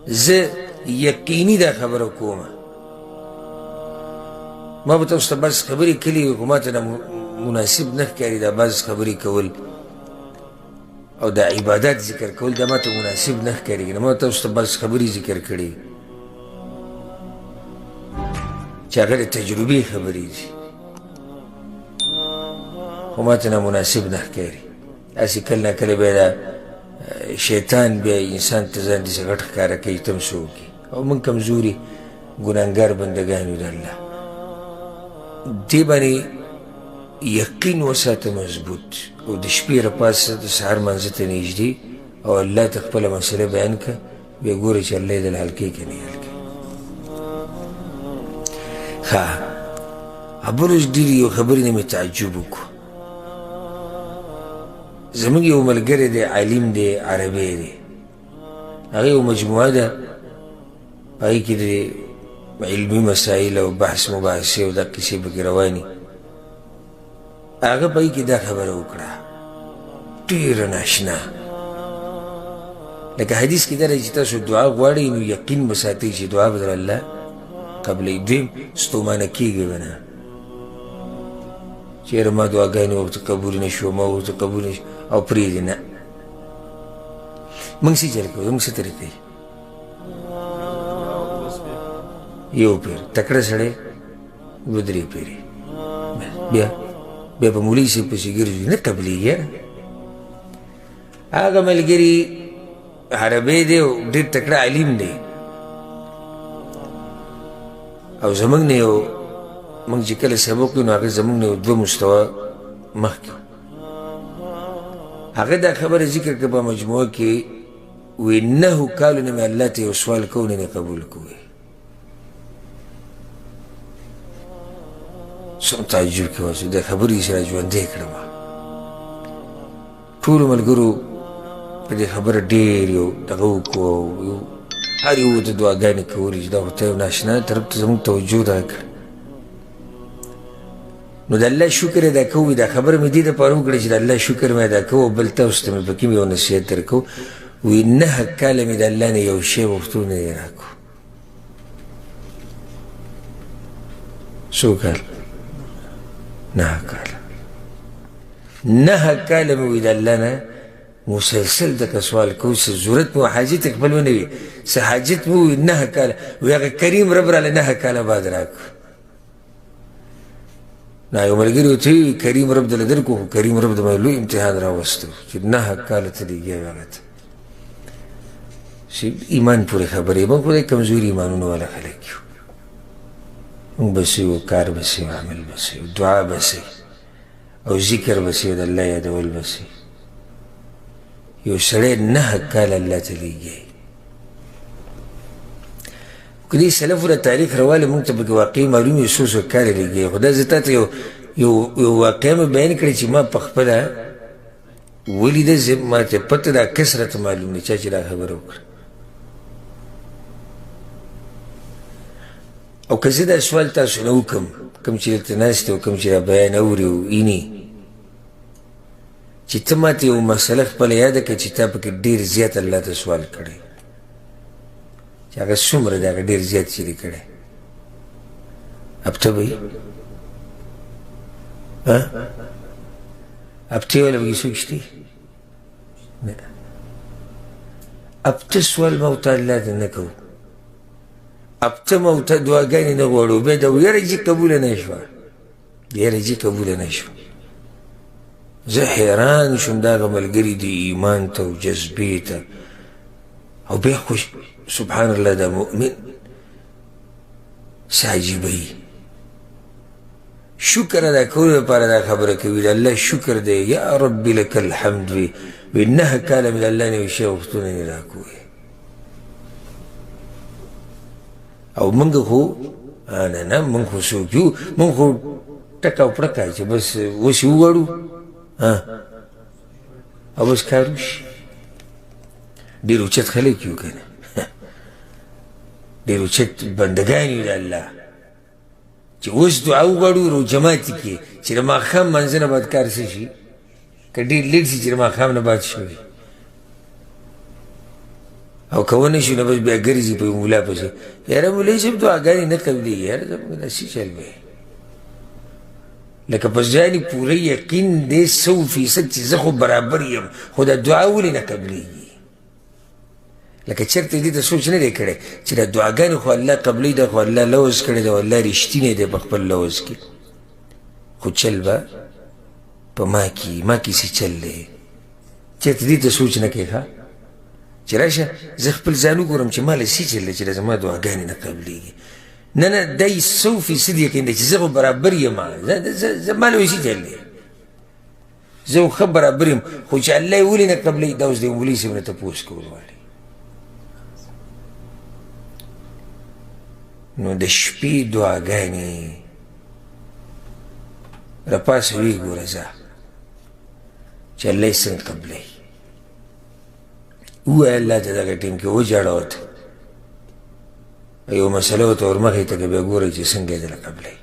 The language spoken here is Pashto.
زه یقیني دا خبره کوم. ما به تاسو ته بعض خبرې کړي، خو ما ته دا مناسب نه ښکاري دا بعض خبرې کول او دا عبادات ذکر کول، دا ما ته مناسب نه ښکاري. ما تاسو ته بعض خبرې ذکر کړي چې هغه د تجربې خبرې دي، خو ما ته نامناسب نه ښکاري. هسې کله نا کله بیا دا شیطان بیا انسان ته ځان داسې غټ ښکاره کوي، ته هم څه وکړي. او موږ کمزوري ګناهګار بندګان یو د الله. دې باندې یقین وساته مضبوط، او د شپې راپاڅه د سهار لمانځه ته نږدې، او الله ته خپله مسله بیان کړه، بیا ګوره چې الله یې درله حل کوي که نه حل کوي. ښه، بل اوس ډېرې یو خبرې نه مې تعجب وکړو. زموږ یو ملګری دی، عالم دی، عربی دی، هغه یو مجموعه ده، په هغې کې د علمي مسایل او بحث مباحثې او دا قصې پکې روانې. هغه په هغې کې دا خبره وکړه ډېره ناشنا، لکه حدیث کې دا راځي چې تاسو دعا غواړئ نو یقین به ساتئ چې دعا به در الله قبلوي. دویم، ستومانه کېږئ به نه، چې یاره ما دعاګانې ورته قبول نه شو، ما ورته قبول نه شو او پرېږدي نه. موږ څه چل کوو؟ موږ څه طریقې؟ یو پیر تکړه سړی دوه درې پیرې، بیا بیا په مولوي صاحب پسې ګرځي، نه قبلېږي. یاره هغه ملګري عربی دی او ډېر تکړه عالم دی، او زموږ نه یو، موږ چې کله سبق وي نو هغه زموږ نه یو دوه مستوی مخکې. هغه دا خبره ذکر کړه په مجموعه کې، وی 9 کالو نه مې الله ته یو سوال کوو، نه مې قبول کوي. څومره تعجب کې وه چې دا خبرې یې سره ژوندی کړم. ټولو ملګرو په دې خبره ډېر یو دغه وکړو، او یو هر یو ورته دعاګانې کولې چې دا خو ته یو ناشنا طرف ته زموږ توجه دغه کړه. نو د الله شکر ادا کوو. دا خبره مې دې دپاره وکړه چې د الله شکر مې ادا کوو، بل تاسو ته مې پکې یو نصیحت درکوو. وی 9 کاله مې د الله نه یو شی غوښتو نه دی راکړو. څو کال؟ 9 کاله. 9 کاله مې وی د الله نه مسلسل دغه سوال کوو، څه ضرورت مې و، حاجت یې خپل ونه وي، څه حاجت مې ووي 9 کاله. وی هغه کریم رب راله 9 کاله بعد راکړو. نو یو ملګري ورته وویل کریم رب درله درکړو، خو کریم رب د ما لوی امتحان راوستو چې 9 کاله ته لګیا وې هغه ته. چې ایمان پورې خبرې، موږ خو د کمزوري ایمانونو والا خلک یو. موږ به څه یو، کار به څه یو، عمل به څه یو، دعا به څه او ذکر به څه یو، د الله یادول به څه. یو سړی 9 کاله الله ته لګیا. که دې سلفو د تاریخ راواله موږ ته پکې واقعي معلومې څو څو کاله لګي. خو دا زه تا ته یو یو یو واقعه مې بیان کړې چې ما په خپله ولیده، زه ما ته پته دا کس راته معلوم دی چا چې دا خبره وکړه. او که زه دا سوال تاسو نه وکړم، کوم چې دلته ناست دی او کوم چې دا بیان اوري او ایني، چې ته ما ته یو مسله خپله یاده کړه چې تا پکې ډېر زیات الله ته سوال کړی، چې هغه څومره دی، هغه ډېر زیات چې دې کړی، هفته به وي؟ هفتې والا پکې څوک شته؟ نه. هفته سوال ما ورته الله ته نه کوو، هفته ما ورته دعاګانې نه غواړو، بیا دا ویره چې قبوله نه شوه، یاره چې قبوله نه شوه. زه حیران شوم د هغه ملګري د ایمان ته او جذبې ته، او بیا خو سبحان الله دا مؤمن څه عجیبه وي. شکر ادا کولو لپاره دا خبره کوي، د الله شکر دی، یا رب لک الحمد. وي وي 9 کاله مې د الله نه یو شی غوښتونه نه راکوي. او موږ خو نه نه، موږ خو څوک یو، موږ خو ټکه او پړکه چې بس اوس یې وغواړو او بس کار وشي. ډېر اوچت خلک یو که نه، ډېر اوچت بندګان یو د الله، چې اوس دعا وغواړو روژه ماتي کې چې د ماښام لمانځه نه بعد کار څه شي، که ډېر لږ شي چې د ماښام نه بعد شوی. او که ونه شي نو بس بیا ګرځي په ملا پسې، یاره مولوي صاحب دعاګانې نه قبلېږي، یاره زموږ دا څه چل دی؟ لکه په ځان یې پوره یقین دی 100% چې زه خو برابر یم، خو دا دعا ولې نه قبلېږي؟ لکه چېرته دې ته سوچ نه دی کړی چې دا دعاګانې خو الله قبلوي، دا خو الله لوظ کړی دی او الله رښتینی دی په خپل لوظ کې، خو چل به په ما کې، ما کې څه چل دی؟ چېرته دې ته سوچ نه کوي؟ ښه چې راشه زه خپل ځان وګورم چې ما له څه چل دی چې زما دعاګانې نه قبلېږي. نه نه، دا یې 100% یقین دی چې زه خو برابر یم، زما له څه چل دی، زه خو ښه برابر یم، خو چې الله یې ولې نه قبلوي دا اوس د مولوي صاحب نه تپوس کول غواړي. نو د شپې دعاګانې راپاڅه ویې ګوره ځه چې الله یې څنګه قبلوي. ووایه الله ته دغه ټیم کې وژاړه ورته، یو مسله ورته ورمخې ته که بیا ګورئ چې څنګه یې درله قبلوي.